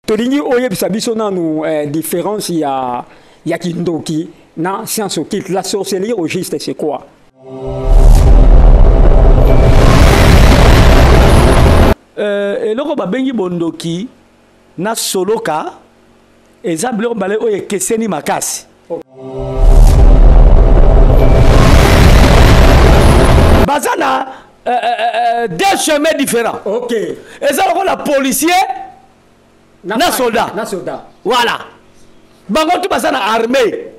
Tolingi oyebisa biso nanu eh, différence ya ya kindoki na science occulte. La sorcellerie au juste c'est quoi? Euh, eloko babengi bondoki na soloka eza biloko mibale oyo ekeseni makasi. Baza na euh, euh, euh, deux chemins différents. Okay. Eza lokola policier na, na soldat. Na soldat. Voilà. Bango tu baza na armée.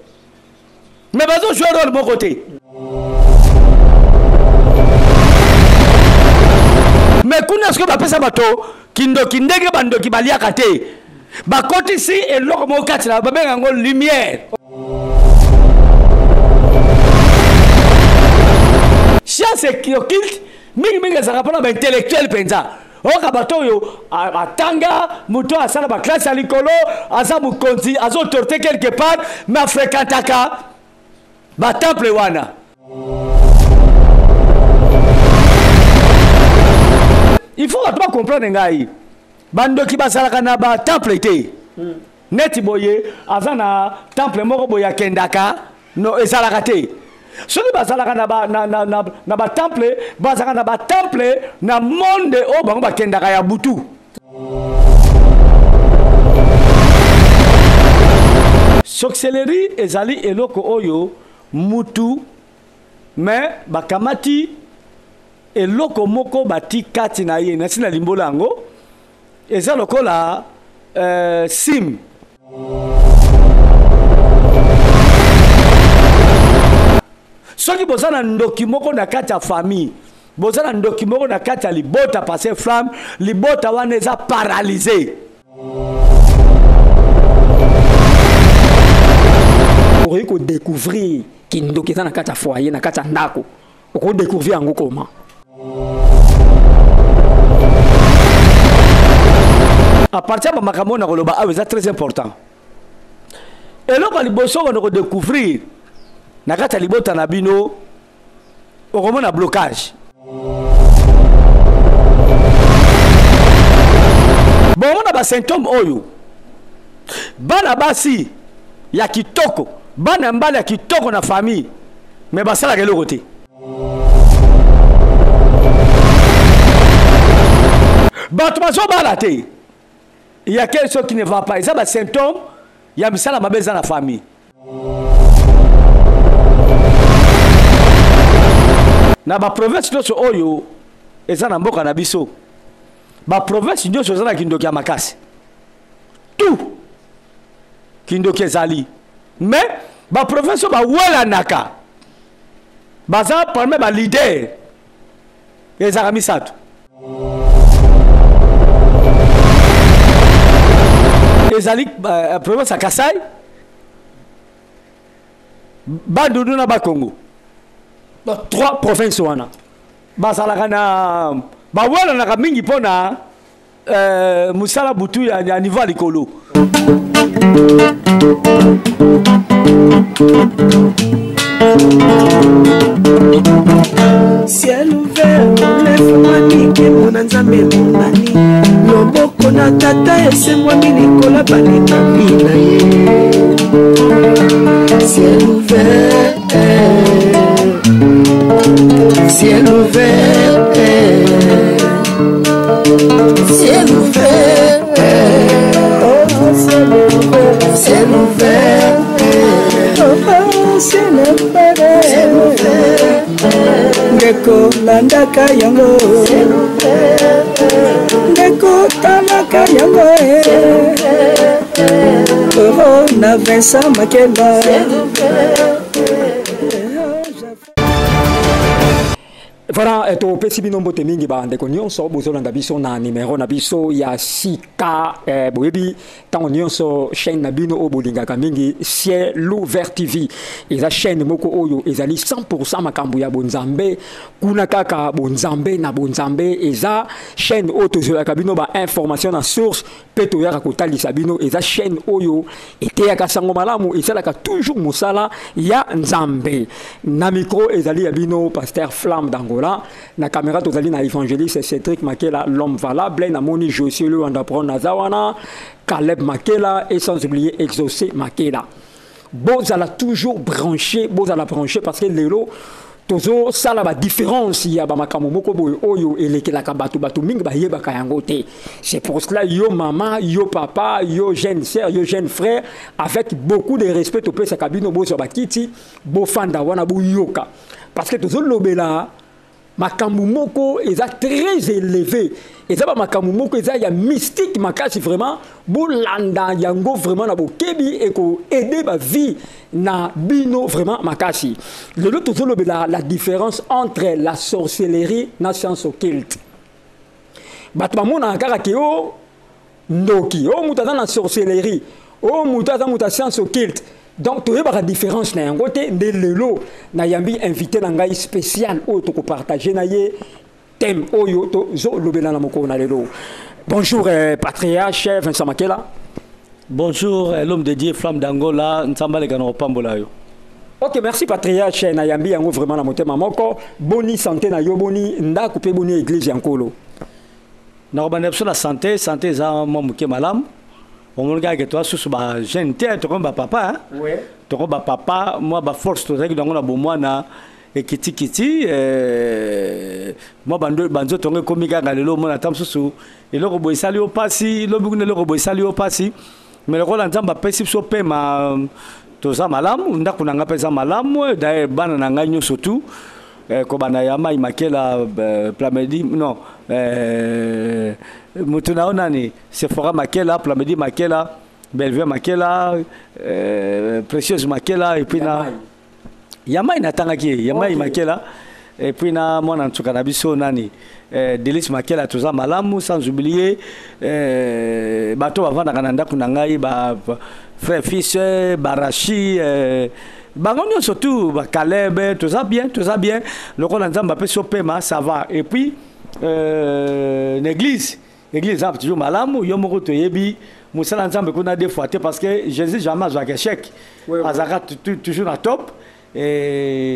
Mais bazo jouer rôle moko te. Mais kuna soki bapesa bato kindoki ndenge bandoki baliaka te, bakotisi eloko moko kati na babenga yango lumière. Science occulte mingimingi ezalaka mpona baintellectuel mpenza. Oyoka bato oyo atanga, moto oyo asala baklase ya likolo, aza mokonzi, aza autorité quelque part, mais afréquentaka batemple wana. Il faut bato bacomprendre ngai, bandoki bazalaka na batemple te. Neti boye aza na temple moko boye akendaka, no, ezalaka te. Soki bazalaka na ba, na, na, na, na ba temple, bazalaka na ba temple na monde oyo bango bakendaka ya butu. Sorcellerie ezali eloko oyo mutu mais bakamati eloko moko bati kati na ye, nasi na limbola yango, eza lokola sim. Soki boza na ndoki moko na kati ya famille, boza na ndoki moko na kati ya libota, Pasteur Flamme, libota wana eza paralysé. Okoki ko découvrir kindoki eza na kati ya foyer, na kati ya ndako. Okoki découvrir yango comment? À partir ya makambo na koloba awa eza très important. Eloko ya liboso bana ko découvrir na kati ya libota na bino, okomona blocage. Bomona ba symptômes oyo bana basi ya kitoko, bana mbali ya kitoko na famille, mais basalaka eloko te. Bato bazobala te. Il y a quelque chose qui ne va pas. Eza ba symptômes ya misala mabe eza na famille. Na ba province nyonso oyo eza na mboka na biso, ba province nyonso eza na kindoki ya makasi. Tout kindoki ezali. Mais ba province oyo bawelanaka baza parmi ba leader ezalaka misato. Ezali province ya Kasai, Bandundu na Bakongo. Donc, trois provinces wana bazalaka na bawelanaka mingi mpona mosala butu ya niveau ya likolo. Ciel ouvert, lefungwami, nkembo na Nzambe emonani, loboko na tata esemwami likolo balingami na ye. Ciel ouvert, ciel ouvert, ciel ouvert, oh, ciel ouvert, ciel ouvert, oh, ciel ouvert, ciel ouvert. Ndeko landaka yango, ndeko talaka yango, oh, na Vincent Makela. Voilà, topesi bino mbote mingi ba ndeko nyonso bozolanda biso na numero na biso ya sika, boyebi ntango nyonso chaîne na bino oyo bolingaka mingi Ciel Ouvert TV. Eza chaîne moko oyo ezali 100% makambo ya bonzambe, kuna kaka bonzambe na bonzambe. Eza chaîne oyo tozolaka bino ba information na source pe toyaka kotalisa bino. Eza chaîne oyo eteyaka sango malamu, esalaka toujours mosala ya Nzambe. Na micro ezali ya bino Pasteur Flamme d'Angola. d'Angola. Na caméra tozali na évangéliste Cédric Makela, l'homme valable, namoni Josué Luanda Pro aza wana, Caleb Makela et sans oublier Exaucé Makela. Bozala toujours branché, bozala branché parce que lelo tozosala badifférence ya bamakambo moko boye oyo elekelaka bato, bato mingi bayebaka yango te. C'est pour cela, yo mama, yo papa, yo jeune sœur, yo jeune frère, avec beaucoup de respect topesaka bino, bozwa bakiti, bofanda wana, boyoka, parce que tozolobela makambo moko eza très élevé, eza bamakambo moko eza ya mystique makasi. Vraiment, bolanda yango vraiment na bokebi, ekoaider bavie na bino vraiment makasi. Lelo tozolobela la différence entre la sorcellerie na science occulte. Bato bamonaka kaka ke o ndoki, o moto aza na sorcellerie, o moto aza moto ya science occulte. Donc toyebaka différence na yango te. Nde lelo nayambi invité na ngai spécial oyo tokopartage na ye thème oyo tozolobela na mokolo na lelo. Bonjour patriarche Vincent Makela. Bonjour l'homme de Dieu Flamme d'Angola, Nzambe aleka na kopambola yo. Ok, merci patriarche. Nayambi yango vraiment na motema moko. Boni santé na yo? Boni ndako mpe boni église ya Nkolo? Nakobanda biso na santé. Santé eza mwa moke malamu. Omoni kaka ke toa susu bajeune te, tokomi bapapa. Tokomi bapapa, mwa baforce tozalaki nango na bomwana ekitikiti, mwa banzoto yango ekomi kaka lelo. Omona ata mosusu eloko boye esali yo mpasi, lobi kuna eloko boye esali yo mpasi, mais lokola Nzambe apesi biso pema, toza malamu. Ndako na ngai mpe eza malamu. D'ailleurs bana na ngai nyonso tu, kobanda ya Mai Makela, Plamedi, non, moto na yo nani, Sephora Makela, Plamedi Makela, Belvie Makela, Précieuse Makela, et puis na ya Mai natangaki ye ya Mai Makela, et puis na mwana nsuka na biso nani, Delis Makela, toza malamu. Sans oublier bato bavandaka na ndako na ngai, ba frère fils Barachi, bango nyonso tu, bakalebe, toza bien, toza bien. Lokola Nzambe apesi yo pema, ça va. Et puis na église, église eza toujours malamu. Yo moko toyebi mosala Nzambe kuna deux fois te, parce que Jésus jamais azwaka échec, azalaka toujours na top.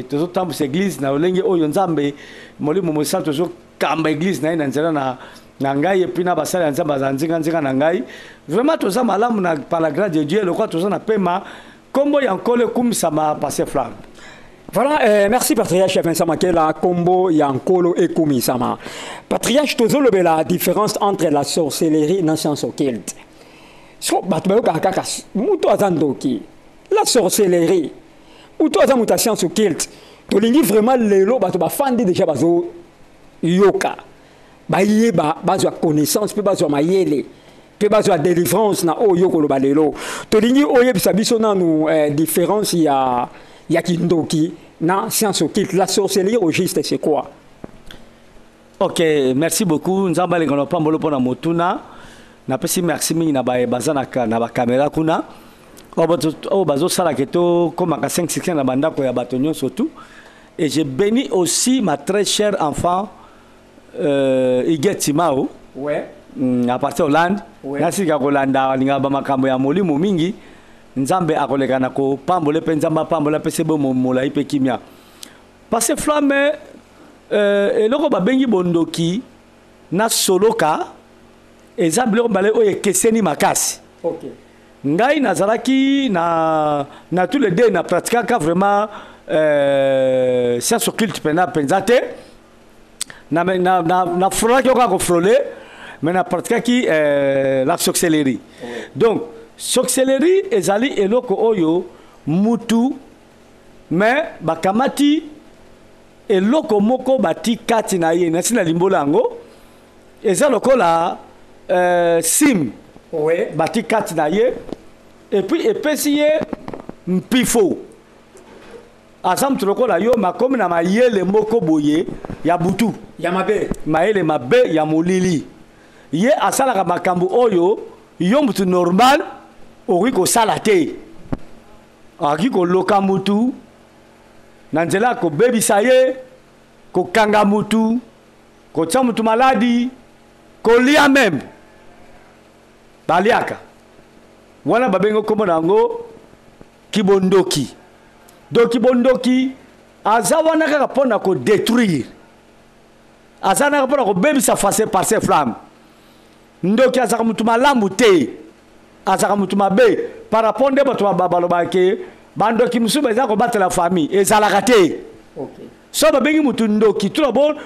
Tozotambusa église na lolenge oyo Nzambe Molimo Mosala tozokamba église na ye na nzela na ngai, et puis na basali ya Nzambe azala nzinga-nzinga na ngai. Vraiment toza malamu na par la grâce de Dieu. Lokola toza na pema, nkombo ya Nkolo ekumisama, pasteur Flamme. Voilà, merci patriarche Vincent Makela, kombo ya Nkolo ekumisama. Patriarche, tozolobela la différence entre la sorcellerie et la science occulte. So bato bayokaka kaka moto aza ndoki, la sorcellerie, moto aza moto ya science occulte. Tolingi vraiment lelo bato bafandi déjà bazoyoka, bayeba, bazwa connaissance mpe bazwa mayele mpe bazwa délivrance na oyo koloba lelo. Tolingi oyebisa biso nanu différence ya kindoki na science occulte. La sorcellerie au juste, c'est quoi? Ok, merci beaucoup. Nzambe alenga na pambolo mpona motuna. Napesi merci mingi na baye baza na bakamera kuna, oyo bazosalaka tokomaka 5 succès na bandako ya bato nyonso tu. Et je bénis aussi ma très chère enfant Iguet Timao à partir Hollande. Nasika kolanda, alingaka bamakambo ya molimo mingi. Nzambe akoleka na kopambola mpe Nzambe apambola mpe se bo molai mpe kimia. Parce que Flamme, eloko babengi bondoki na soloka eza biloko mibale oyo ekeseni makasi. Ngai nazalaki na tous les deux na pratiquaka vraiment science occulte mpena mpenza te. Na frôlaki kaka kofrôler, mais na pratiquaki la sorcellerie. Donc sorcellerie ezali eloko oyo mutu mais bakamati eloko moko bati kati na ye. Nasi na limbola yango, eza lokola sim bati kati na ye, et puis epesi ye mpifo. Aza moto lokola yo, makomi na mayele moko boye ya butu. Ya mabe. Mayele mabe ya molili. Ye asalaka makambo oyo yo mutu normal okoki kosala te. Akoki koloka mutu na nzela ya kobebisa ye, kokanga mutu, kotia mutu maladi, kolia même baliaka wana, babengi nkombo na yango kibondoki. Donc kibondoki aza wana kaka mpo na kodétruire. Aza naka mpona kobebisa face par flamme. Ndoki azalaka motu malamu te, azalaka motu mabe. Par rapport nde bato balobaka ke bandoki mosusu baza kobatela famille, ezalaka te. So babengi motu ndoki, tout d'abord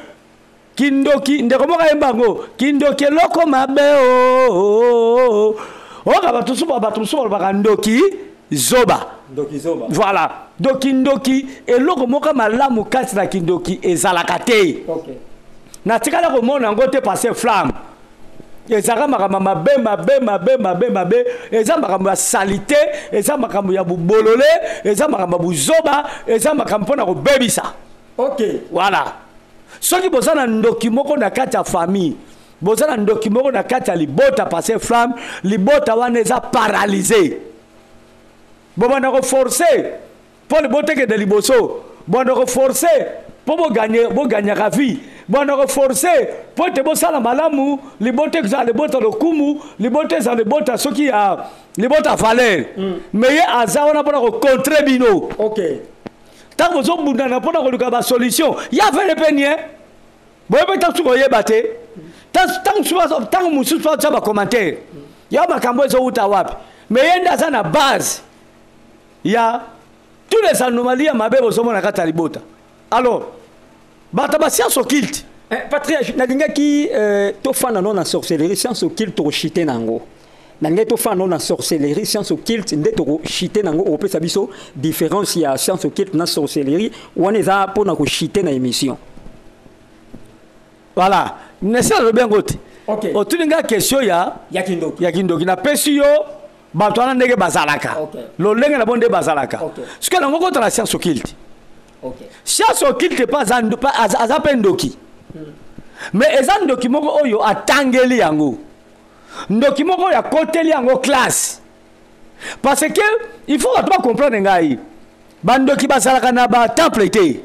kindoki, ndeko moko ayemba yango, kindoki eloko mabe o. Oyoka bato mosusu, bato mosusu balobaka ndoki zoba. Ndoki zoba. Voilà. Donc kindoki eloko moko malamu kati na kindoki ezalaka te. Natikala komona yango te, passe flamme. Ezalaka makambo mabe mabe mabe mabe mabe, eza makambo ya salite, eza makambo ya bubolole, eza makambo ya buzoba, eza makambo mpona kobebisa. Voilà. Soki boza na ndoki moko na kati ya famille, boza na ndoki moko na kati ya libota, passe flamme, libota wana eza paralysé. Bobanda koforce mpo libota ekende liboso, bobanda koforce mpo boganyaka vie, bobanda koforce mpo ete bosala malamu, libota ezala libota lokumu, libota ezala libota soki ya libota valeur. Mais ye aza wana mpona kocontre bino. Ntango bozobundana mpona koluka basolution, ya vele mpe nie boyebi ntango soki oyeba te, ntango mosusu atia bacommentaire ya makambo ezowuta wapi, mais ye nde aza na base ya tous les anomalies ya mabe bozomona kati ya libota. Alors bato ba science occulte, Patriarche, nalingaki tofanda no na sorcellerie, science occulte tokoshite nango. Nalingaki tofanda no na sorcellerie, science occulte nde tokoshite nango, okopesa biso différence ya science occulte na sorcellerie wana eza mpona koshite na émission. Voilà, nesi nalobi yango te. Otuni nga question ya ya kindoki. Ya kindoki, napesi yo bato wana ndenge bazalaka. Lolenge na bo nde bazalaka. Soki nango kota na science occulte. Science occulte pa aza mpe ndoki. Mais eza ndoki moko oyo atangeli yango. Ndoki moko oyo akoteli yango classe. Parce que il faut bato bacomprendre ngai. Bandoki bazalaka na ba temple te.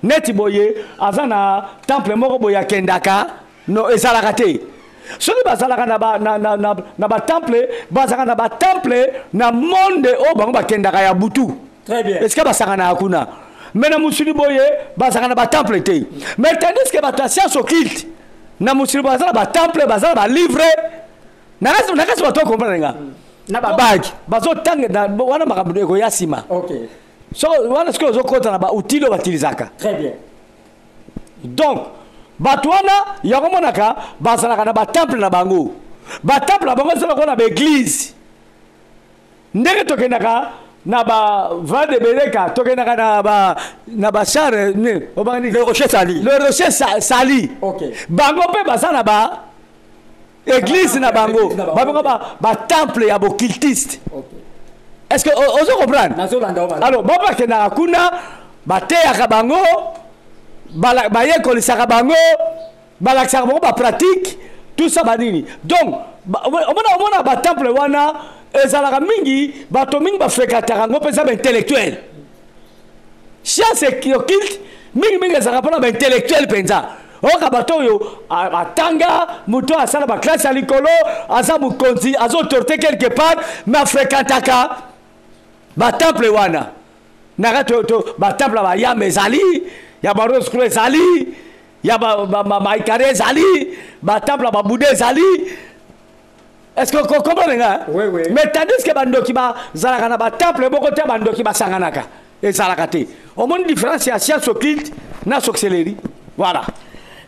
Neti boye aza na temple moko boye akendaka, no ezalaka te. Soki bazalaka na ba, na, na, na, na ba temple, bazalaka na ba temple na monde oyo bango bakendaka ya butu. Très bien. Est-ce que basanganaka kuna? Mais na mosili boye bazalaka na ba temple te. Mais tandis que bato ya science occulte na mosili baza na ba temple, baza na ba livre. Na kasi bato comprendre nga. Na ba bague. Bazotanga na wana makambo ekoya nsima. So wana soki ozokota na ba outils oyo batilisaka. Très bien. Donc bato wana yango monaka bazalaka na ba temple na bango. Ba temple na bango ezalaka na ba église. Ndenge tokendaka na ba va de Beleka, tokendaka na ba char, ne, obangani? Le rocher sali. Le rocher sali. Bango pe baza na ba église na bango. Ba bango ba temple ya occultiste. Est-ce que ozo comprendre? Nazolanda o bana. Alors bo bakendaka kuna, bateyaka bango, bayekolisaka bango, balakisaka bango ba pratique, tout ça banini. Donc omona ba temple wana ezalaka mingi, bato mingi bafréquentaka yango mpenza ba intellectuel. Science occulte mingi mingi ezalaka mpona ba intellectuel mpenza. Oyoka bato oyo atanga, moto oyo asala ba classe ya likolo, aza mokonzi, aza autorité quelque part, mais afréquentaka ba temple wana. Naka to, to, ba temple ya ba yambe ezali, ya ba rose croix ezali, ya ba, ba, ba, ba ikare ezali, ba temple ya ba Bouddha ezali. Est-ce que vous comprenez, hein? Oui, oui. Mais tandis que bandoki ba zalaka na ba temple boko te bandoki ba sanganaka. Ezalaka te. Au moins différence ya science occulte na sorcellerie. Voilà.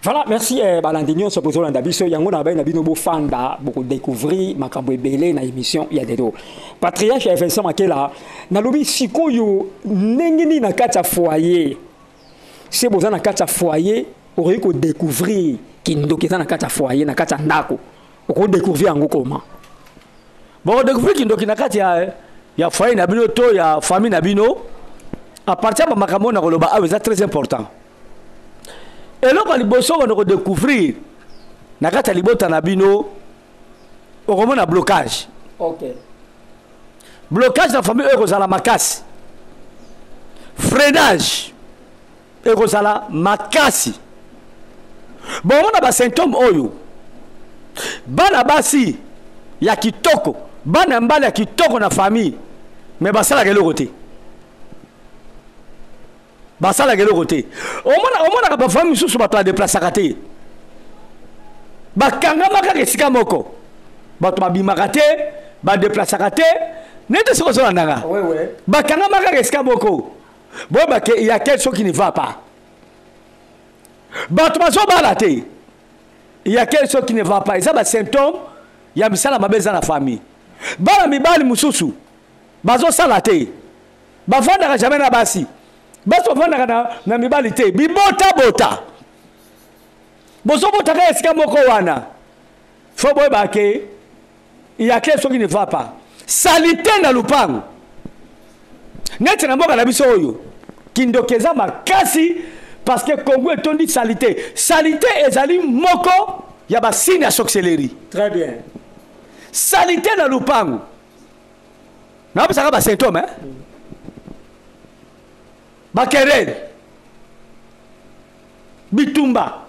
Voilà, merci balandi nyonso bozolanda biso yango na bayina bino bofanda boko découvrir makambo ebele na émission ya lelo. Patriarche ya Vincent Makela nalobi sikoyo ndenge nini na kati ya foyer. Se boza na kati ya foyer, okoki ko découvrir kindoki eza na kati ya foyer, na kati ya ndako. Oko découvrir yango comment? Boko découvrir kindoki na kati ya foyer na bino to ya famille na bino à partir ya makambo na koloba awa eza très important. Eloko ya liboso bana ko découvrir na kati ya libota na bino, okomona blocage. Blocage na famille oyo ekozala makasi. Freinage ekozala makasi. Bomona ba symptômes oyo bana basi ya kitoko, bana mbali ya kitoko na famille, mais basalaka eloko te. Basalaka eloko te. Omonaka bafamille mosusu bato badeplasaka te, bakangama kaka esika moko, bato babimaka te, badeplasaka te. Nete soki ozolandanga, bakangama kaka esika moko. Boyeba ke ya quelque chose qui ne va pas. Bato bazobala te, ya quelque chose qui ne va pas. Eza basymptôme ya misala mabe eza na famille. Bana mibali mosusu bazosala te, bavandaka jamais na basi, basi bavandaka na mibali te. Bibotabota, bozobotaka esika moko wana. Fo boyeba ke ya quelque chose qui ne va pas. Salite na lupango, neti na mboka na biso oyo kindoki eza makasi, parce que Congo etondi salite. Salite ezali moko ya basigne ya sorcellerie. Très bien. Salite na lupango, nayebisaka basymptôme, eh? Bakerele, bitumba,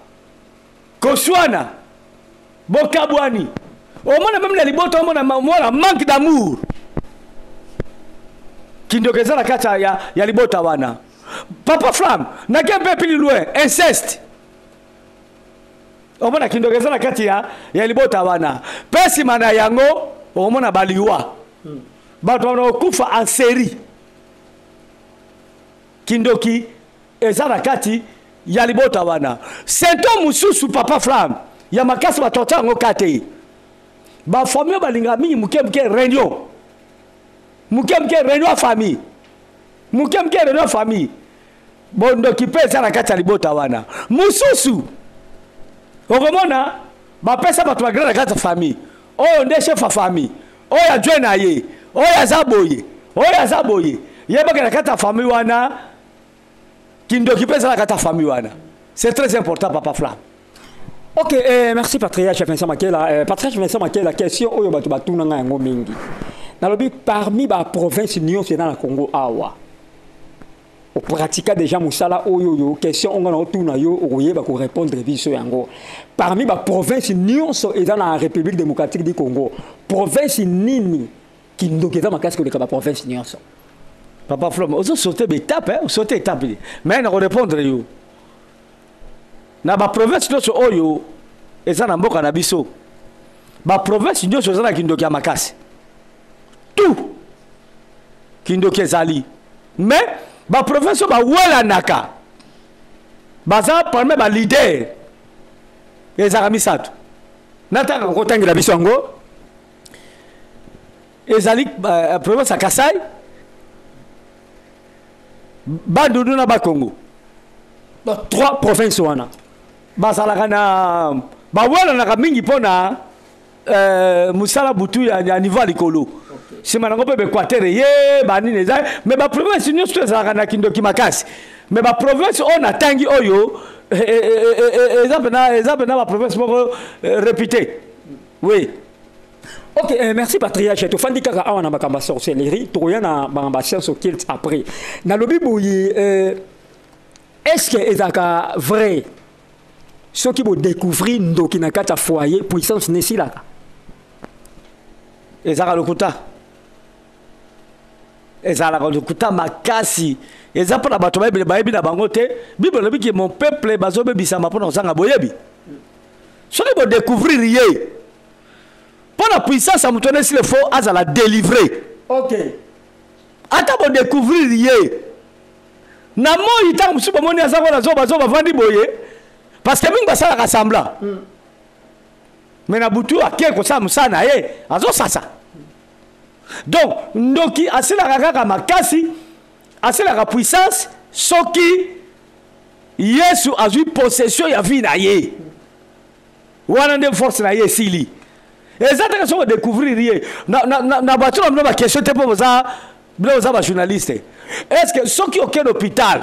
koswana, bokabwani. Omona meme na libota, omona mwana manque d'amour. Kindoki eza na kati ya libota wana. Papa Flamme, nake mpe plus loin, inceste. Omona kindoki eza na kati ya libota wana. Mpe nsima na yango okomona baliwa, bato bana kokufa en série. Kindoki eza na kati ya libota wana. Symptôme mosusu, papa Flamme, ya makasi, batorture yango ka te. Bafamille balingaka mingi moke moke réunion, moke moke réunion ya famille, moke moke réunion ya famille. Bondoki mpe eza na kati ya libota wana. Mosusu okomona bapesa bato bagrade na kati ya famille. Oyo nde chef ya famille, oyo adjoint na ye, oyo aza boye, oyo aza boye. Yebaka na kati ya famille wana kindoki mpe eza na kati ya famille wana. C'est très important, papa Flamme. Ok, merci Patriarche Vincent Makela. Patriarche Vincent Makela, question oyo bato batuna nga yango mingi. Nalobi, parmi ba province nyonso eza na Congo awa, opratika déjà mosala oyo yo, question onga na otuna yo, okoyeba korépondre biso yango. Parmi ba province nyonso eza na République démocratique du Congo, province nini kindoki eza makasi koleka ba province nyonso? Papa Flamme, ozo sauter baétape, osote étape, mais na korépondre yo, na baprovince nyonso oyo eza na mboka na biso, baprovince nyonso eza na kindoki ya makasi. Tout kindoki ezali, mais baprovince oyo bawelanaka, baza parmi baleader, ezalaka misato. Natanga? Okotangela biso yango. Ezali province ya Kasai, Bandundu na Bakongo. Donc trois provinces wana. Bazalaka na bawelanaka mingi mpona mosala butu ya niveau ya likolo. Nsima nango mpe baéquateur ye banini eza, mais baprovince nyonso to ezalaka na kindoki makasi. Mais baprovince oyo natangi oyo eza mpena baprovince moko réputé, oui. Ok, merci Patriarche. Tofandi kaka awa na makambo ya sorcellerie, tokoya na makambo ya science occulte après. Nalobi boye, est-ce que ezalaka vrai, soki bodécouvrir ndoki na kati ya foyer, puissance nesilaka? Ezalaka lokuta, ezalaka lokuta makasi. Eza mpona bato bayebi na bango te. Bible elobi ke mon peuple bazobebisama mpona kozanga boyebi. Soki bodécouvrir ye, mpo na puissance ya moto wana esili, fo azala délivré. Ata bodécouvrir ye na moi, ntango mosusu bomoni aza kona zobazoba, bavandi boye, parce que mingi basalaka semblant, mais na butu ake kosala mosala na ye, azosasa. Donc ndoki asilaka kaka makasi, asilaka puissance soki Yesu azwi possession ya vie na ye. Wana nde force na ye esili. Eza te soki odécouvrir ye na bato na bino baquestion te, mpo boza, bino boza bajournaliste. Est ce que soki okende hôpital,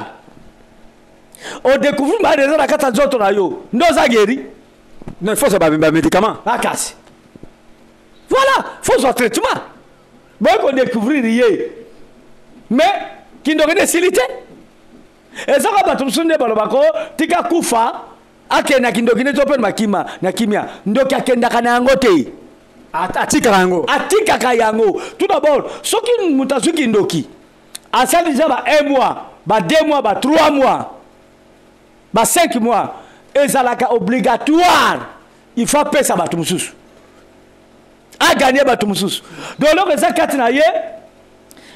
odécouvrir malade eza na kati ya nzoto na yo, nde oza guéri? Non, il faut ça, bamédicament. Makasi, voilà, faut zwa traitement. Boyi kodécouvrir ye, mais kindoki nde esili te. Ezaka bato mosusu nde balobako tika kufa, akende na kindoki nde to mpe makima na kimia. Ndoki akendaka na yango te. Atikaka yango. Atikaka yango. Tout d'abord, soki moto azwi kindoki, asali deja ba un mois. Ba 2 mois, ba 3 mois, ba 5 mois ezalaka obligatoire. Il faut apesa bato mosusu, aganye bato mosusu. Donc eloko eza kati na ye,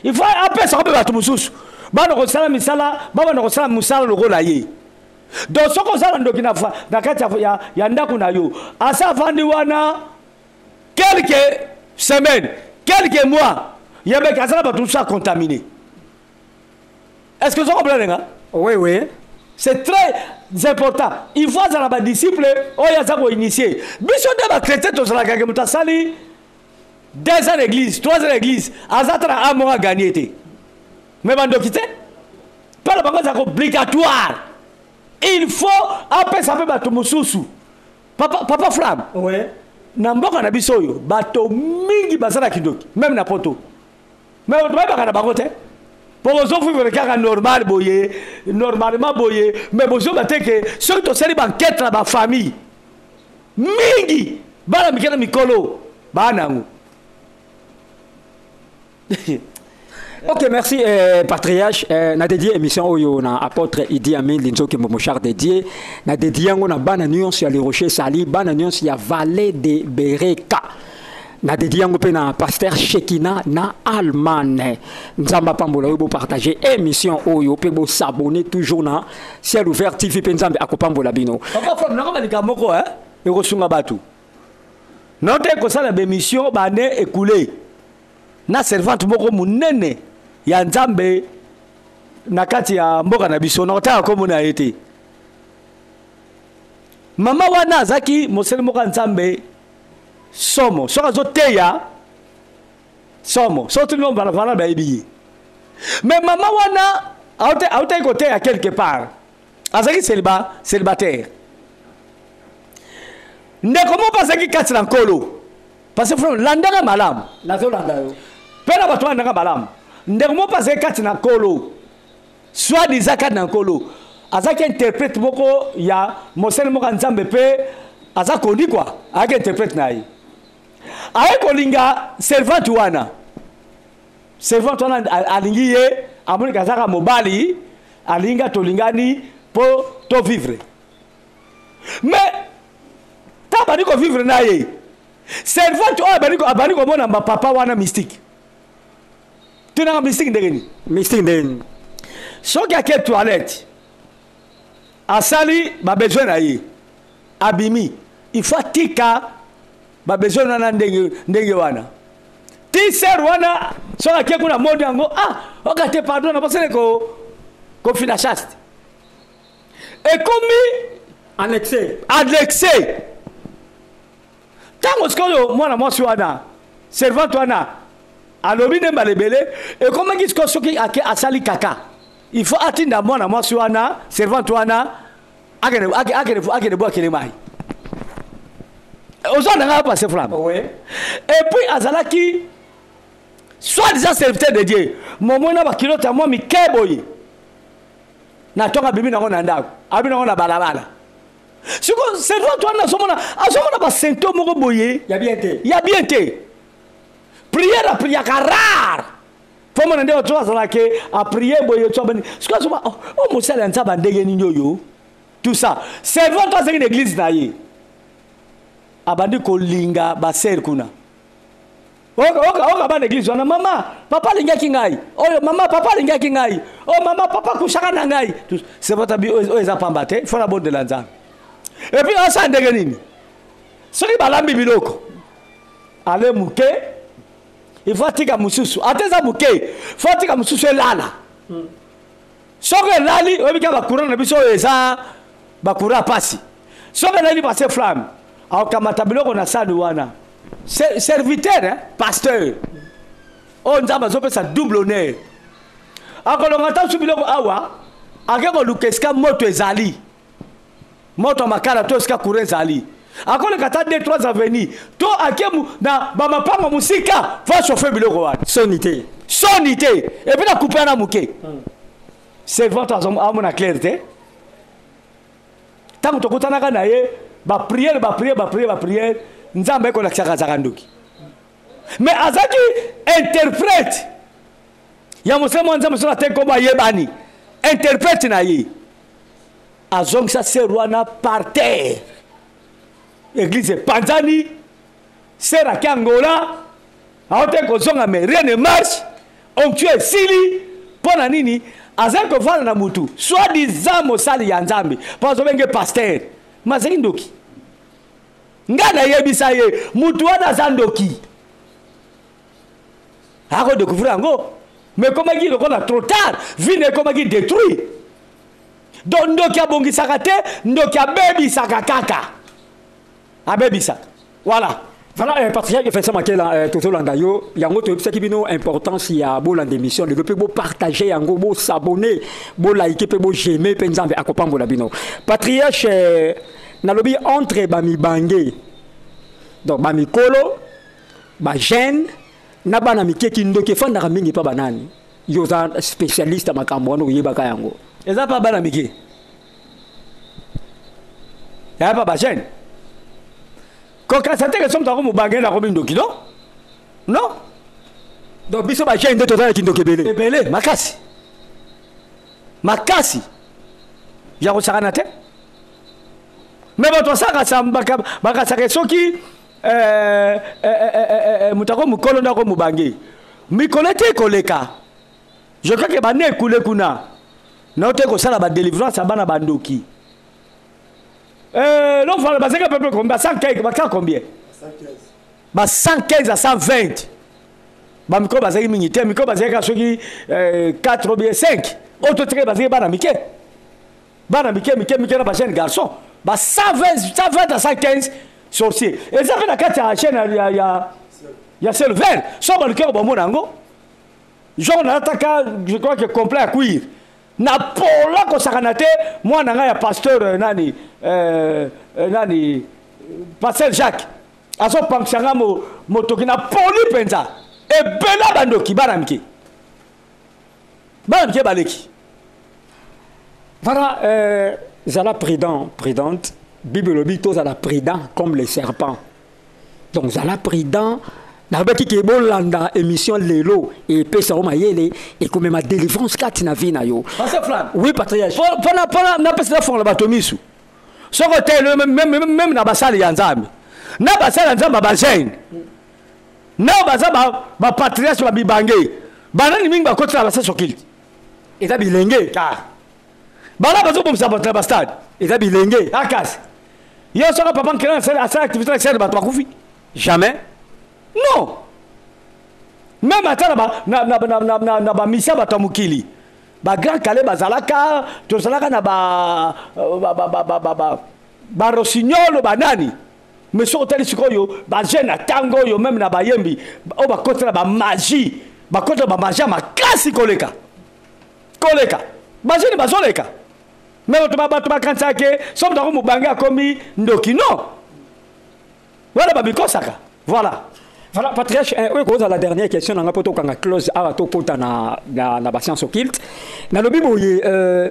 il faut apesaka mpe bato mosusu, bana kosala misala, babanda kosala mosala lokola ye. Donc soki oza na ndoki na kati ya ndako na yo, asa avandi wana quelques semaines, quelques mois, yebeke aza na bato mosusu acontamine. Est ce que ozo comprendre nga? Oui, oui. C'est très important. Il faut azala badisciple oyo aza koinitie. Biso nde bachrétien tozalaka ke moto asali 2 ans d'église, 3 ans d'église, aza ata na amo aganye te. Mais bandoki te, mpe na bango ezalaka obligatoire. Il faut apesa mpe bato mosusu. Papa, papa Flam. Ouais. Na mboka na biso oyo bato mingi baza na kindoki, même na poto. Mais bayebaka na bango te, po bozovivre kaka normal boye, normalement boye, mais bozoba te ke soki tosali bankete na bafamille mingi, bana mike na mikolo baa nango. Ok, merci Patriarche. Na dédié émission oyo na apôtre Idi Amin Linzoki Momochar dédié. Na dédié yango na bana nyonso ya Le Rocher Sali, bana nyonso ya Vallée de Bereka. Na dédié yango pe na pasteur Shekina na Allemagne. Nzamba pambola oyo bo partager émission oyo pe bo s'abonner toujours na Ciel Ouvert TV pe Nzambe akopambola bino. Papa Flam, nako malika moko hein, ekosunga batu. Note kosala ba émission bane écoulé. Na servante moko monene ya Nzambe na kati ya mboka na biso, na kotanga kombo na ye te. Mama wana azaki mosali moko ya Nzambe somo, soki azoteya somo, soki tuni mbala wana bayebi ye. Mais mama wana autaki koteya quelque part, azalaki célibataire. Ndeko moko azalaki kati na Nkolo. Parce que frère, landaka malamu. Nazolanda yo. Mpe na bato balandaka malamu. Ndeko moko azalaki kati na Nkolo, soit disant kati na Nkolo, azalaki interprète moko ya mosali moko ya Nzambe mpe aza kondi quoi, azalaki interprète na ye. Aye kolinga servante wana. Servante wana alingi ye, amoniki azalaka mobali, alinga tolingani mpo to vivre. Mais ntango abandi kovivre na ye, servante oyo abandi komona bapapa wana mystique. Tunaka mystique ndenge nini? Mystique ndenge nini? Soki ake toilette, asali babesoin na ye, abimi, il faut atika babesoin wana ndenge wana. Ti ser wana soki ake kuna moni yango, ah, oka te pardon, nabosani kofina chaste. Ekomi annexé. Annexé. Ntango sikoyo mwana mwasi wana, servante wana, alobi nde mbala ebele, ekomaki sikoyo soki ake asali kaka, il faut atinda mwana mwasi wana, servante wana, akende bwakele mai. Ozwa nanga pasteur Flam. Oui. Et puis azalaki soi-disant serviteur de Dieu. Momona ba kilote ya mwa mike boye. Na tonga bibi nango na ndako, abi nango na balabala. Siko servante wana azomona ba symptôme moko boye. Ya bien te. Ya bien te. Prière a prière ka rare. Faut mona nde bato bazala ke a prier boye to abani. Siko azoma, oh, oh, mosali ya Nzambe ndenge nini oyo? Tout ça. Servante azangi na église na ye. Abandi kolinga ba sœur kuna. Oka, oka, oka bana église wana, mama, papa alingaki ngai. Oyo mama, papa alingaki ngai. Oh mama, papa kushaka na ngai. Tout, c'est votre bi, oyo eza pamba te, faut la bonne de la Nzambe. Et puis asa ndenge nini? Soki balambi biloko. Ale muke, il faut atika mususu. Ate za muke, faut atika mususu elala. Soki elali, oyebi kaka ba courant na biso oyo eza ba courant pasi. Soki elali passe flamme, aokamata biloko na sani wana. Serviteur, hein, pasteur. Oyo Nzambe azopesa double honneur. Akolonga ta su biloko awa, ake koluka esika moto ezali. Moto ya makala to esika courant ezali. Akoleka ta 2 3 avenues to ake na ba mapango mosika, fa chauffer biloko wana. Soni te. Soni te. Et puis na couper na moke. Servante amona clair te. Tango tokutanaka na ye, ba prière, ba prière, ba prière, ba prière, Nzambe ekolakisaka azaka ndoki. Mais azaki interprète ya mosala mwa Nzambe soki ate nkombo ayebani. Interprète na ye azongisa sœur wana par terre. Église epanzani, sœur ake Angola, aote kozonga mais rien ne marche, onction esili. Mpo na nini? Azali kovanda na mutu soit disant mosali ya Nzambe, mpo azobenge pasteur, mais azali ndoki. Nga nayebisa ye mutu wana aza ndoki, akodécouvrir yango, mais ekomaki lokola trop tard, vie na ekomaki détruit. Donc ndoki abongisaka te, ndoki abebisaka kaka, abebisaka. Voilà. Voilà, Patriarche Vincent Makela, tozolanda yo, yango toyebisaki bino importance ya bolanda émission lelo, mpe bopartage yango, bosabonner, bolike mpe bojeme, mpe Nzambe akopambola bino. Patriarche, nalobi entre bamibange, donc bamikolo, bajeune na bana mike, kindoki efandaka mingi mpa banani? Yo oza spécialiste ya makambo wana, oyebaka yango. Eza mpa bana mike, eya mpa bajeune. Kokasa te ke soki moto akomobange na akomi ndoki, non non. Donc biso bajeune nde toza na kindoki ebele. Ebele makasi makasi ya kosakana te. Me bato basalaka bakasaka soki moto ako mokolo nde ako mobange, mikolo ete ekoleka. Je crois ke bana ekule kuna nao te kosala badelivrance ya bana bandoki. L'enfant, bazalaki à peu près combien? Ba 115, ba 100 combien? Ba 115 à 120. Ba micro bazalaki mingi te, micro bazalaki soki 4 ou bien 5. Oyo totikaki bazalaki bana mike. Bana mike mike mike na ba jeune garçon. Ba 120, 120 à 115 sorciers. Eza pe na kati ya chaîne ya ciel vert. So ba luki ba mona yango. Genre nalataka, je crois que complet ya cuir. Na pola kosakana te, mwana nga ya pasteur nani, nani, pasteur Jacques azopankisa nga motoki na poli mpenza. Ebela bandoki bana mike, bana mike baleki. Voilà, zala prudent, prudente. Bible elobi tozala prudent comme les serpents. Donc zala prudent. Nalobaki ke bolanda émission lelo epesa yo mayele, ekomema délivrance kati na vie na yo. Pasteur Flam. Oui, patriarche. Pona napesa nafongola bato misu. Soko te, même na basali ya Nzambe. Na basali ya Nzambe ba jeune. Na baza ba patriarche ba mibange. Banani mingi bakotela na basali sokili. Eza bilenge. Ah. Bana bazobomisa bato na ba stade. Eza bilenge. Ah, kasi. Yo soka papa Nkela asala activité na stade, bato bakufi. Jamais. Non. Même ata na ba misa bato ya mokili. Ba grand calais bazalaka, tozalaka na ba rossignol ba nani. Mais soki otali sikoyo, ba jeune na tango oyo, même na bayembi, oyo bakotela ba magie, bakotela ba magie ya makasi koleka. Koleka. Ba jeune bazoleka. Mais bato bakanisaka ke soki moto akomobange akomi ndoki, non. Wana babikosaka. Voilà. Voilà, patriarche, oyo koza la dernière question nanga poto kanga close awa to kota na ba science occulte. Na lobi boye,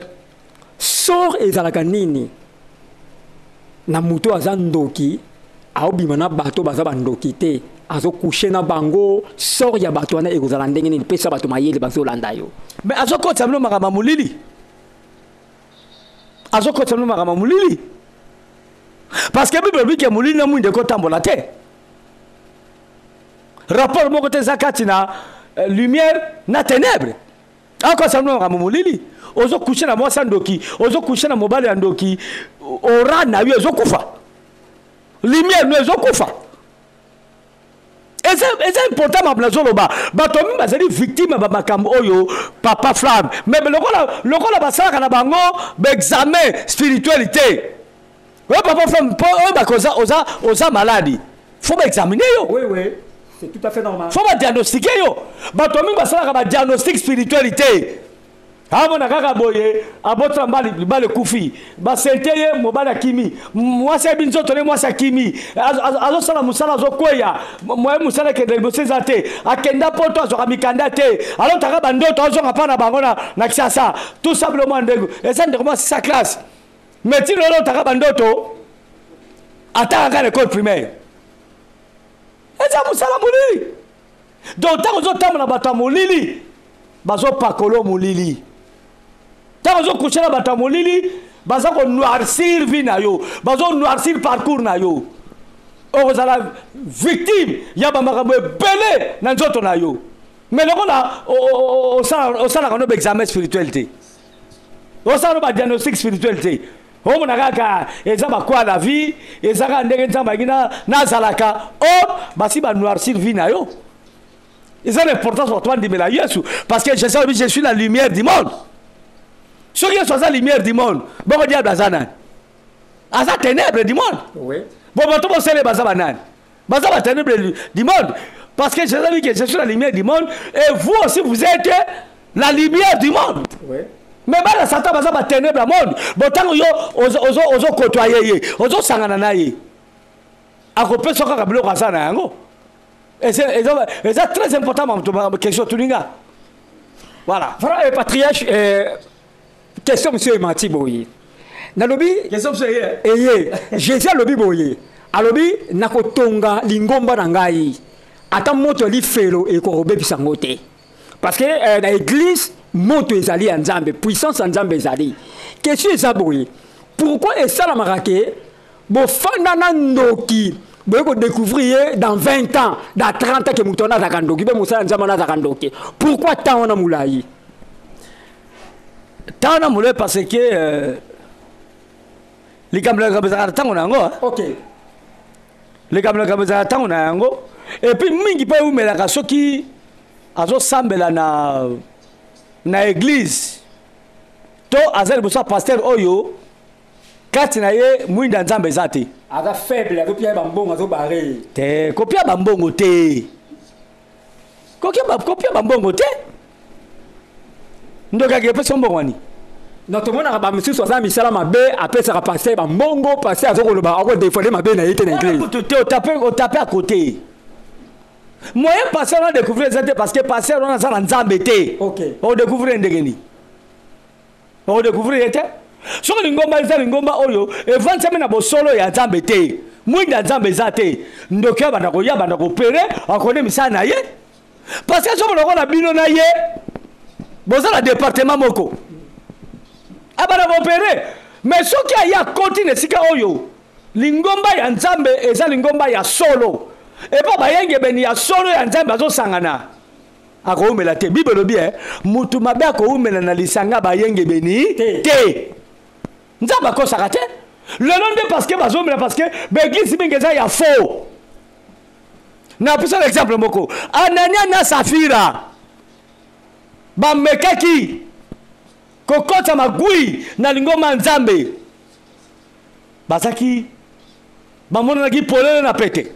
sort ezalaka nini? Na moto aza ndoki, aobima na bato baza ba ndoki te, azo coucher na bango, sort ya bato wana ekozala ndenge nini? Pesa bato mayele bazolanda yo. Mais azo kotisa bino makambo ya molili. Azo kotisa bino makambo ya molili. Parce que Bible elobi ke molili na mwinda ekotambola te. Rapport moko te eza kati na lumière na ténèbres. Akosa bino makambo molili. Ozo coucher na mwasi ya ndoki, ozo coucher na mobali ya ndoki, ora na yo ezokufa. Lumière no ezokufa. Eza important makambo nazoloba. Bato mingi bazali victime ya ba makambo oyo Papa Flamme. Mais lokola basalaka na bango ba examen spirituel te. Oyo Papa Flamme, po oyo bakoza, oza maladi. Faut ba examiner yo. Oui, oui. C'est tout à fait normal. Faut ba diagnostiquer yo. Bato mingi basalaka ba diagnostic spirituel te. Amona kaka boye, abotela mbali, libala ekufi. Basente ye, mobali akimi. Mwasi ayebi nzoto ne, mwasi akimi. Azosala mosala, azokweya. Moye mosala ekende liboso eza te. Akenda poto, azwaka mikanda te. Alotaka ba ndoto, azonga pa na bango na Kinshasa. Tout simplement ndeko. Eza ndeko mwasi sa classe. Mais ti lelo otaka ba ndoto, ataka kaka na école primaire. Eza mosala molili. Donc ntango ozotambola bato ya molili, bazopakolo molili. Ntango ozocoucher na bato ya molili, baza konoircir vie na yo, bazonoircir parcours na yo, okozala victime ya bamakambo ebele na nzoto na yo. Mais lokola osalaka no baexamen spirituel te, osala no badiagnostic spirituel te, omona kaka eza bakwa la vie, eza kaka ndenge Nzambe alingi nazalaka, or basi banoircir vie na yo. Eza na importance bato bandimela Yesu, parce que Jésus alobi: "Je suis la lumière du monde." Soki Yesu aza lumière du monde, bongo diable aza nani? Aza ténèbre du monde. Bon, bato bosele baza banani? Baza baténèbre du monde, parce que Jésus a dit que "Je suis la lumière du monde et vous aussi, vous êtes la lumière du monde." Mais bana Satan baza baténèbre ya monde. Bon, ntango yo ozokotoye ye, ozosangana na ye, akopesa kaka biloko aza na yango. Eza très important question tuninga. Voilà. Voilà, patriarche, question monsieur emati boye, nalobi question monsieur eye. Eye, Jésus alobi boye, alobi: "Nakotonga lingomba na ngai, ata moto ya lifelo ekokobebisa yango te." Parce que na église moto ezali ya Nzambe, puissance ya Nzambe ezali. Question eza boye: pourquoi esalamaka ke bofanda na ndoki, boye kodécouvrir ye dans 20 ans, dans 30 ans, ke moto wana azalaka ndoki, mpe mosala Nzambe wana azalaka ndoki? Pourquoi temps wana molai? Temps wana molai parce que likambo likambo ezalaka na ntango na yango. Likambo likambo ezalaka ntango na yango. Et puis mingi mpe eumelaka soki azosambela na église to aza liboso ya pasteur oyo kati na ye mwinda ya Nzambe eza te. Aza faible, azopia bambongo, azobare. Te, kopia bambongo te, kopia bambongo te. Ndoki ake epesi mbongo wani. Na tomonaka bamisusu aza misala mabe, apesaka pasteur bambongo, pasteur azokoloba, akodévoiler mabe na ye te na église. Te, otape à côté. Moyen pasteur wana découvrir eza te, parce que pasteur wana aza na Nzambe te. Odécouvrir ndenge nini? Okodécouvrir ye te. Soki lingomba eza lingomba oyo evandisami na bosolo ya Nzambe te, mwinda ya Nzambe eza te, ndoki oyo abanda koya, banda kopere, akone misala na ye, parce que soki lokola bino na ye boza na département moko, abanda kopere. Mais soki aye akoti na esika oyo lingomba ya Nzambe eza lingomba ya solo, epa bayengebeni ya solo ya Nzambe azosangana, akowumela te. Bible elobi mutu mabe akowumela na lisanga bayengebeni te. Nzambe akosaka te. Lelo nde parce que bazomela, parce que baéglise mingi eza ya faux. Napesa na exemple moko: Anania na Safira bamekaki kokɔta magui na lingomba ya Nzambe, bazaki bamonanaki polele na pete,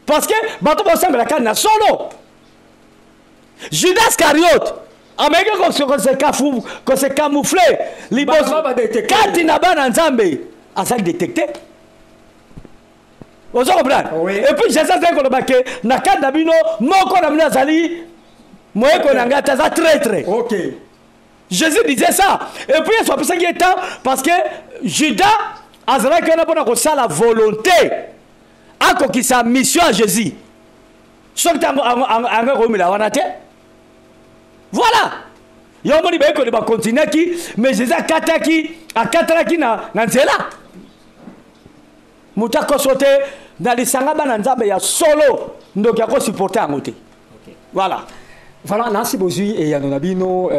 parce que bato basambelaka na solo. Judas Iscariote ameki kose camoufler liboso kati na bana Nzambe, azali détecté. Ozo comprendre? Oui. Et puis Jésus azali koloba ke na kati na bino, moko na bino azali moyeko na ngai te, aza traître. Jésus disait ça. Et puis Yesu apesaki ye temps, parce que Judas azalaki wana mpona kosala volonté, akokisa mission ya Jésus. Soki ntango ango ekoyumela wana te. Voilà, yo omoni bayekoli bakontinuaki, mais Jésus akataki, akatalaki na nzela. Moto akoso te na lisanga bana Nzambe ya solo, ndoki akosupporter yango te. Voilà. Voilà, nasi bozwi eyano na bino.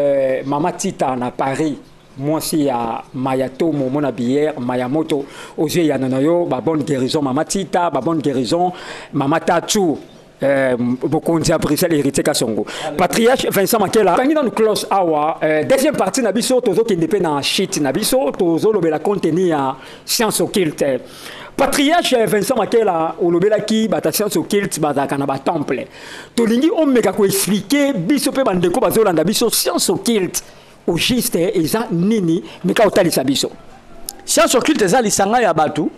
Mama Tita na Paris, mwasi ya Mayatomo, mona bière Mayamoto, ozwi eyano na yo. Babonne guérison, mama Tita, babonne guérison, mama Tatu, bokonzi ya Bruxelles, Héritier Kasongo, patriarche Vincent Makela. Tangi nanu close awa. Deuxième partie na biso, tozokende mpe na shit na biso, tozolobela contenu ya science occulte. Patriarche Vincent Makela, olobelaki bato ya science occulte bazalaka na batemple. Tolingi omeka koexpliquer biso mpe bandeko bazolanda biso, science occulte au juste eza nini? Meka otalisa biso. Science occulte eza lisanga ya bato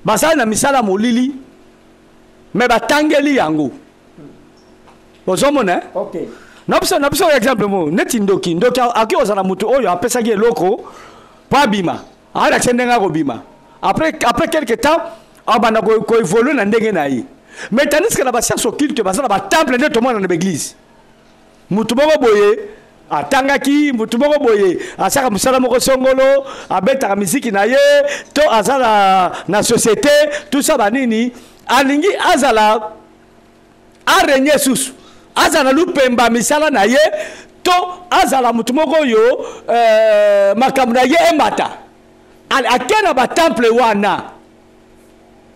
basali na misala molili, me batangeli yango. Ozomona, eh? Okay. Na biso exemple mo neti ndoki. Ndoki akoki kozala motu oyo apesaki eloko mpo abima, alakisa ndenge akobima. Après quelque temps abanda koévoluer na ndenge na ye. Mais tandis que na bascience occulte baza na batemple nde tomona na baéglise, motu moko boye. Atangaki motu moko boye, asaka mosala moko songolo, abetaka miziki na ye to aza na société, tout ça banini, alingi azala arenye susu, azala na lupemba misala na ye to azala motu moko oyo makambo na ye emata. Ake na batemple wana,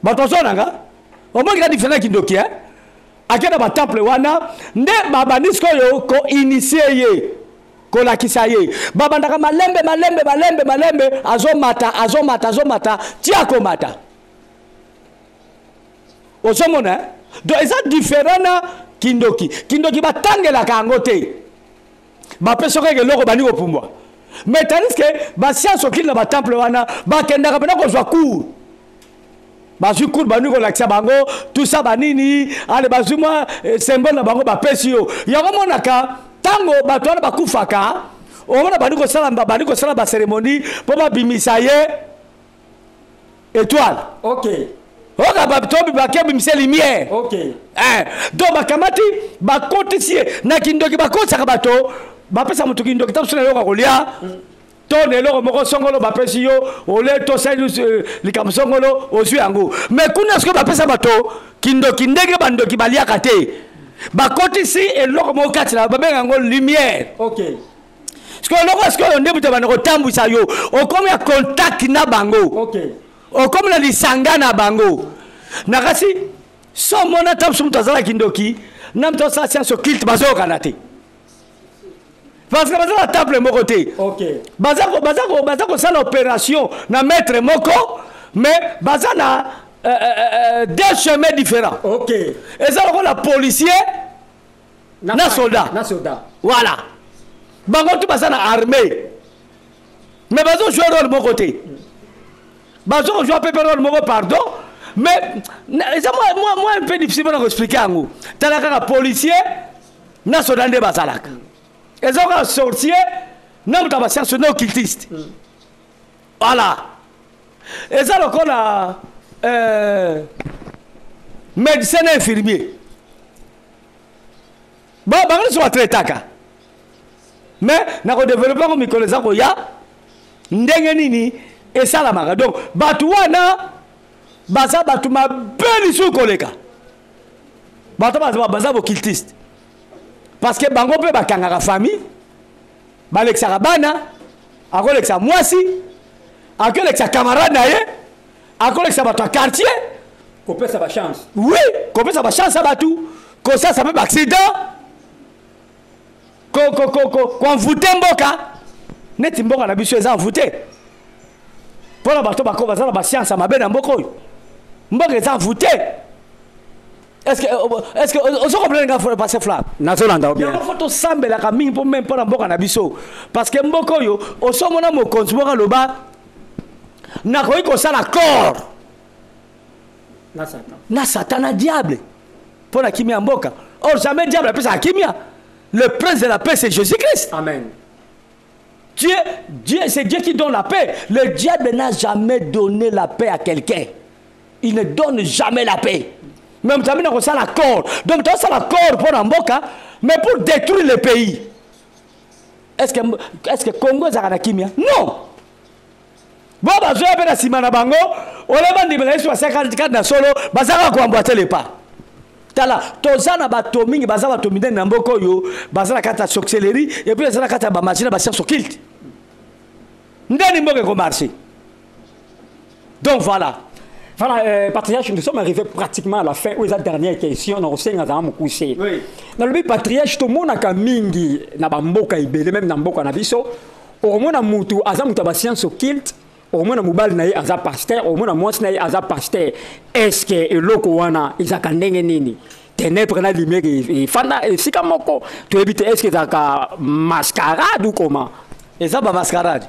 bato bazonanga omoni ka différent kindoki, hein? Ake na batemple wana nde babandi sikoyo koinitie ye, kolakisa ye, babandaka malembe malembe malembe malembe, azomata azomata azomata ti akomata. Ozomona, eh? Donc eza différent na kindoki. Kindoki batangelaka yango te, bapesi kaka eloko bandi kopumbwa. Mais tandis que bascience okili na batemple wana bakendaka mpena kozwa cours, bazwi cours, bandi kolakisa bango tout ça banini, ale bazwi mwa symbole na bango bapesi yo yango. Monaka ntango bato wana bakufaka, omona bandi kosala bacérémonie mpo babimisa ye étoile. Oka to bakebimisa lumière. Donc bakamati, bakotisi ye na kindoki. Bakotisaka bato, bapesa moto kindoki ta mosu na eloko ya kolia to na eloko moko songolo, bapesi yo ole tosali likambo songolo, ozwi yango. Mais kuna sikoyo bapesa bato kindoki ndenge bandoki baliaka te, bakotisi eloko moko kati na, babenga yango lumière. Sikoyo eloko sikoyo nde moto banda kotambwisa yo, okomi ya contact na bango, okomi na lisanga na bango. Na kasi so omona ta mosu moto azalaki ndoki na moto asala science occulte, bazokana te parce que baza na table moko te. Baza kosala opération na maître moko, mais baza na deux chemins différents. Eza lokola policier na soldat. Na soldat. Voilà, bango tu baza na armée, mais bazojouer rôle moko te. Bazojouer mpe rôle moko, pardon, mais eza mwa un peu difficile mpona koexpliquer yango. Tala kaka policier na soldat nde bazalaka, eza kaka sorcier na moto ya bascience na occultiste. Voilà, eza lokola médecin na infirmier. Bango nyonso batraitaka, mais na kodévelopper yango mikolo eza koya ndenge nini esalamaka. Donc bato wana baza bato mabe lisusu koleka bato baza baoccultiste, parce que bango mpe bakangaka famille, balekisaka bana, akolekisa mwasi, akolekisa camarade na ye, akolekisa bato ya quartier. Kopesa bachance. Oui, kopesa bachance ya bato, kosasa mpe baaccident, koenvoûter mboka. Neti mboka na biso eza envoûté mpona bato bako baza na bascience ya mabe na mboka oyo, mboka eza envoûté. Est-ce que ozo comprendre nga, pasteur Flam? Nazolanda bien. Yango fo tosambelaka mingi mpo meme mpo na mboka na biso, parce que mboka oyo osomona mokonzi moko aloba: nakoki kosala corps na Satan, na Satan, na diable, mpo na kimia ya mboka. Or jamais diable apesaka kimia. Le prince de la paix, c'est Jésus-Christ. Amen. Dieu, Dieu, c'est Dieu qui donne la paix. Le diable n'a jamais donné la paix à quelqu'un. Il ne donne jamais la paix. Même tu as ça l'accord. Donc tu as ça l'accord pour mboka, mais pour détruire le pays. Est-ce que Congo est na kimia? Non. Bon, bazoya mpe na nsima na bango, ole bandimela Yesu basakati na solo, bazaka koemboîter le pas. Tala, toza na bato mingi baza bato minene na mboka oyo baza na kati ya sorcellerie et puis baza na kati ya bamagie na bascience occulte. Ndeni mboka ekomarcher? Donc voilà. Voilà, patriarche, nous sommes arrivés pratiquement à la fin. Où est la dernière question? Nous avons mokuse. Oui. Dans le patriarche, tout le monde a mingi na bamboka ebele, même na mboka na biso. Omona mutu aza mutu ba science occulte, omona mobali na ye aza pasteur, omona mwasi na ye aza pasteur. Est-ce que eloko wana ezaka ndenge nini? Ténèbre na lumière efanda esika moko, toyebi te. Est-ce que ezalaka mascarade ou comment? Eza bamascarade.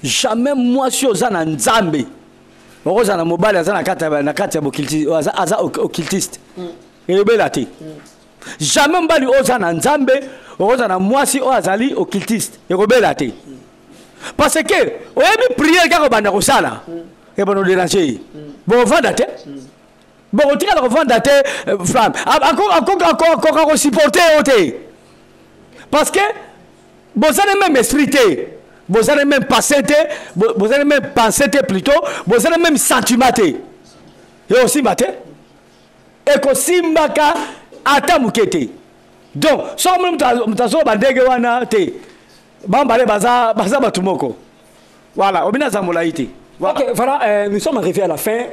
Jamais mwasi oza na Nzambe okozala na mobali aza na kati ya aza occultiste, elobela te. Jamais mobali oyo oza na Nzambe okozala na mwasi oyo azali occultiste, ekobela te, parce que oyebi prière kaka obanda kosala, ebanda odéranger ye, bokovanda te, bokotikala kovanda te. Flamme akoka kosupporter yo te. Parce que boza na même esprit te, boza na même passé te, boza na même pensée te, plutôt boza na même sentiment te. Ekosimba te, ekosimbaka ata moke te. Donc soki omoni moto azoloba ndenge wana te, bambale baza bato moko. Voilà, obina aza molai te. Voilà. Ok, voilà, nous sommes arrivés à la fin.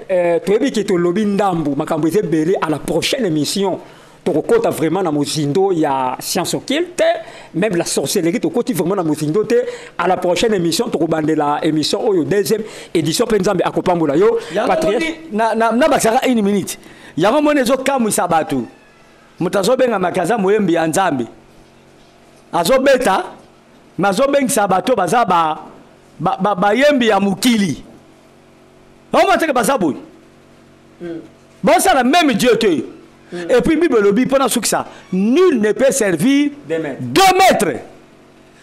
Toyebi ke tolobi ndambu makambo eza ebele. À la prochaine émission tokokota vraiment na mozindo ya science occulte, même la sorcellerie, tokoti vraiment na mozindo te. À la prochaine émission, tokobandela émission oyo deuxième édition mpe Nzambe akopambola yo. Patriarche nabakisaka une minute. Yango moni ezokamwisa bato, moto azobengamaka aza moyembi ya Nzambe, azobeta me azobengisa bato baza bayembi ya mokili. Omona teke baza boye, bosala même Dieu te. Et puis Bible elobi, mpo nasukisa, nul ne peut servir deux maîtres.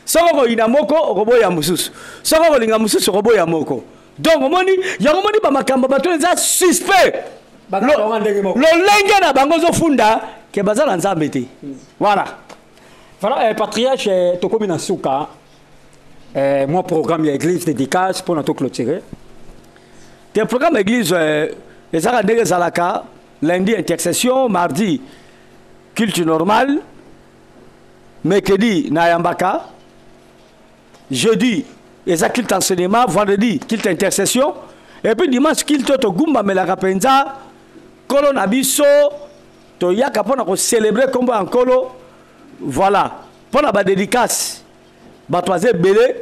Soki okoyina moko, okoboya mosusu, soki okolinga mosusu, okoboya moko. Donc omoni yango, omoni bamakambo bato eza suspect, lolenge na bango ozofunda ke baza na Nzambe te. Voilà. Voilà, patriarche, tokomi na suka. Moi programme ya église, dédicace mpona toclôturer. Te, programme église ezalaka ndenge ezalaka: lundi intercession, mardi culte normal, mercredi nayambaka, jeudi eza culte enseignement, vendredi culte intercession et puis dimanche culte oyo togumbamelaka mpenza Nkolo na biso, toyaka mpona kocélébrer nkombo ya Nkolo. Voilà, mpona badédicace, bato baza ebele,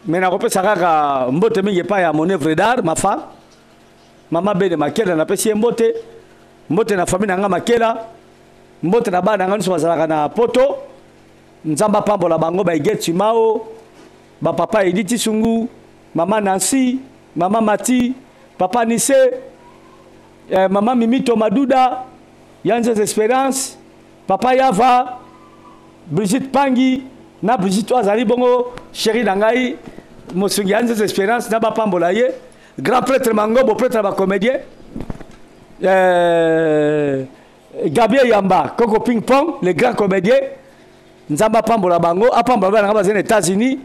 me nakopesa kaka mbote mingi epai ya mon œuvre d'art, ma femme, mama Bene Makela. Napesi ye mbote, mbote na famille na nga Makela, mbote na bana na nga nyonso bazalaka na Poto. Nzambe apambola bango, baeget Chimao, bapapa Edi Tisungu, mama Nancy, mama Mati, papa Nise, mama Mimito Maduda, Yanzes Espérance, papa Yava, Brigitte Pangi na Brigitte oyo azali bongo chéri na ngai, mosungi ya Nzes Espérance, na bapambola ye, grand prêtre Mangobo, prêtre ya bacomédien, Gabriel Yamba, Koko Ping Pong, le grand comédien. Nzambe apambola bango, apambola bana nga baza na États-Unis,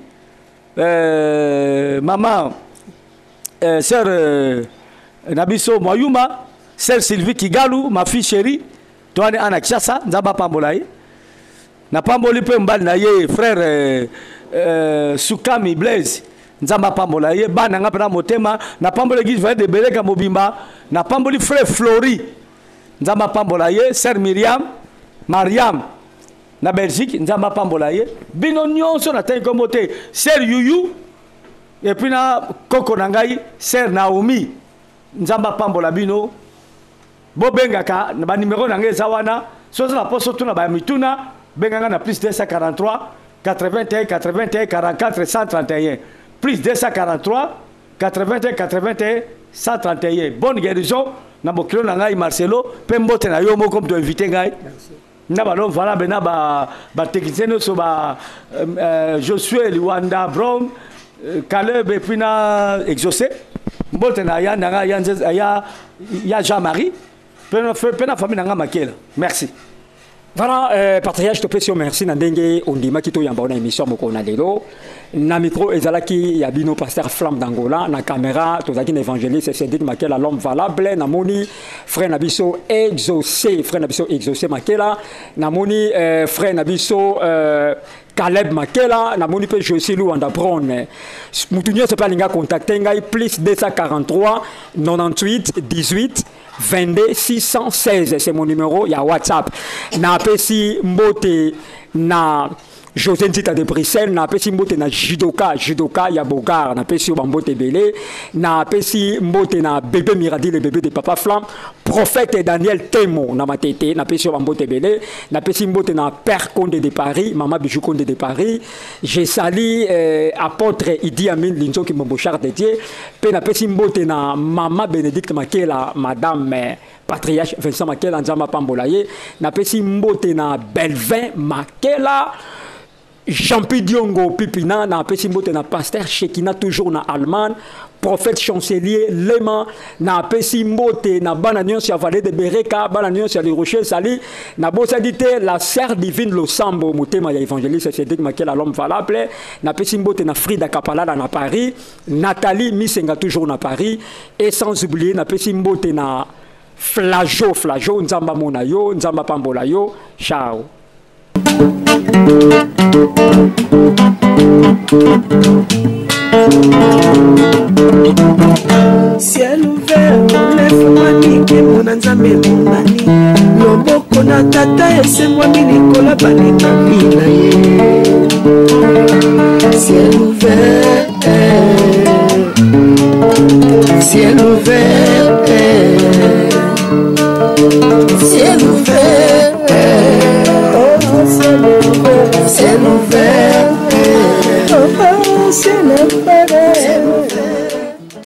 mama sœur na biso Mwayuma, sœur Sylvie Kigalu, ma fille chérie, toani ana Kinshasa, Nzambe apambola ye. Napamboli mpe mobali na ye, frère Sukami Blaise, Nzambe apambola ye. Bana nga mpena motema, napamboli église Vaye de Beleka mobimba, napamboli frère Flori, Nzambe apambola ye, sœur Miriam, Mariam na Belgique, Nzambe apambola ye. Bino nyonso natangi kombo te, sœur Yuyu et puis na koko na ngai, sœur Naomi, Nzambe apambola bino. Bobengaka na banimero na ngai eza wana. Soki oza na poso tuna bamituna, benganga na plus 243 81 81 44 131, plus 243 81 81 131. Bonne guérison na bokilo na ngai Marcelo, mpe mbote na yo moko moto invité ngai, na balo valable, na batechnicien nyonso, ba Josué Liwanda, Brom, Caleb et puis na Exaucé. Mbote na ya na ngai ya Jean-Marie mpe na famille na ngai Makela. Merci. Voilà, patriarche, topesi yo merci na ndenge ondimaki toyamba na émission moko na lelo. Na micro ezalaki ya bino pasteur Flamme d'Angola, na caméra tozalaki na évangéliste Cédric Makela, l'homme valable, namoni frère na biso Exaucé, frère na biso Exaucé Makela, namoni frère na biso Caleb Makela, namoni mpe Josie Luanda Brown. Mutu nyonso mpe alinga contacter ngai, plus 243 98 18 22 616, c'est mon numéro ya WhatsApp. Napesi mbote na José Nzita de Bruxelles, napesi mbote na Judoka, Judoka ya Bogar, napesi yo bambote ebele, napesi mbote na bébé Miradi, le bébé de Papa Flamme, prophète Daniel Temo na Matete, napesi yo bambote ebele, napesi mbote na Père Condé de Paris, Mama Bijou Condé de Paris, je salue apôtre Idi Amin Linzoki Mbombochar de Dieu, pe napesi mbote na Mama Bénédicte Makela, Madame Patriarche Vincent Makela, Nzambe apambola ye, napesi mbote na Belvin Makela. Jean-Pi Diongo Pipina, napesi mbote na pasteur Shekina toujours na Allemagne, prophète chancelier Lema, napesi mbote na bana nyonso ya vallée de Bereka, bana nyonso ya Le Rocher Sali, na bosadi te la sœur divine Losambo, motema ya évangéliste Cédric Makela l'homme valable, napesi mbote na Frida Kapalala na Paris, Nathalie Misenga toujours na Paris, et sans oublier napesi mbote na Flajo, Flajo, Nzamba mona yo, Nzamba pambola yo, ciao. Ciel ouvert lefungwami nkembo na nzambe emonani loboko na tata esemwami likolo balekami na ye ciel ouvert ciel ouvert ciel ouvert.